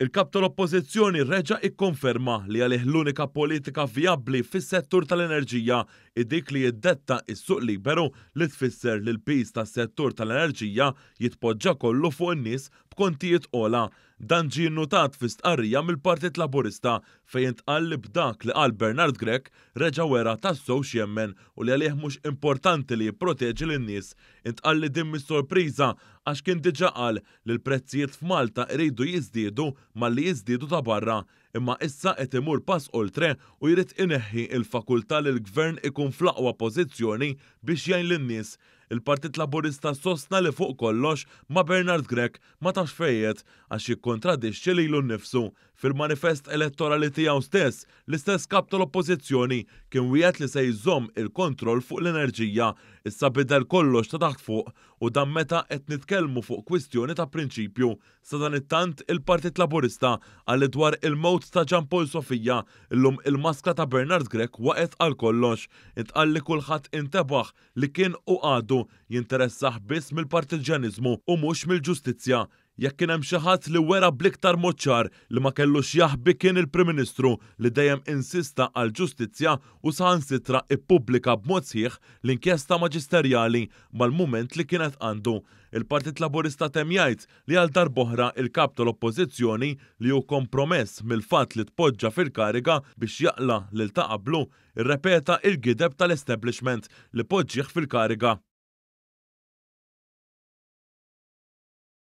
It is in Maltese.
Il-Kap tal-Oppożizzjoni reġa' ikkonferma li għalih l-unika politika vijabbli fis-settur tal-enerġija hi dik li jiddetta s-suq liberu li tfisser li l-piż tas-settur tal-enerġija jitpoġġa kollu fuq in-nies b'kontijiet ogħla. Dan ġie nnutat fi stqarrija mill-Partit Laburista fejn intqal li b'dak li qal Bernard Grech reġa' wera tassew x'jemmen u li għalih mhux importanti li jipproteġi lin-nies. Intqal li din mhix sorpriża għax kien diġà qal li l-prezzijiet f'Malta jridu jiżdiedu malli jiżdiedu ta' barra. Imma issa qed imur pass oltre u jrid ineħħi l-fakultà li l-Gvern ikun fl-aqwa pożizzjoni biex jgħin lin-nies. Il-Partit Laburista sostna li fuq kollox ma' Bernard Grech ma tafx fejn qiegħed għax jikkontradixxi lilu nnifsu. Fil-manifest elettorali tiegħu stess, l-istess Kap tal-Oppożizzjoni kien wiegħed li se jżomm il-kontroll fuq l-enerġija. Issa bidel kollox ta' taħt fuq u dan meta qed nitkellmu fuq kwistjoni ta' prinċipju. Sadanittant, il-Partit Laburista qal li dwar il-mewt ta' Jean Paul Sofia, illum il-maskra ta' Bernard Grech waqgħet għal kollox. Intqal li kulħadd intebaħ li kien u għadu jinteressah biss mill-partiġġjaniżmu u mhux mill-ġustizzja. Jekk kien hemm xi ħadd li wera bl-iktar mod ċar li ma kellux jaħbi kien il-Prim Ministru li dejjem insista għall-ġustizzja u saħansitra ippubblika b'mod sħiħ l-inkjesta maġisterjali mal-mument li kienet għandu. Il-Partit Laburista temm jgħid li għal darb'oħra il-Kap tal-Oppożizzjoni li hu kompromess mill-fatt li tpoġġa fil-kariga biex jaqla' lil ta' qablu, irrepeta il-gideb tal-establishment li poġġieh fil-kariga.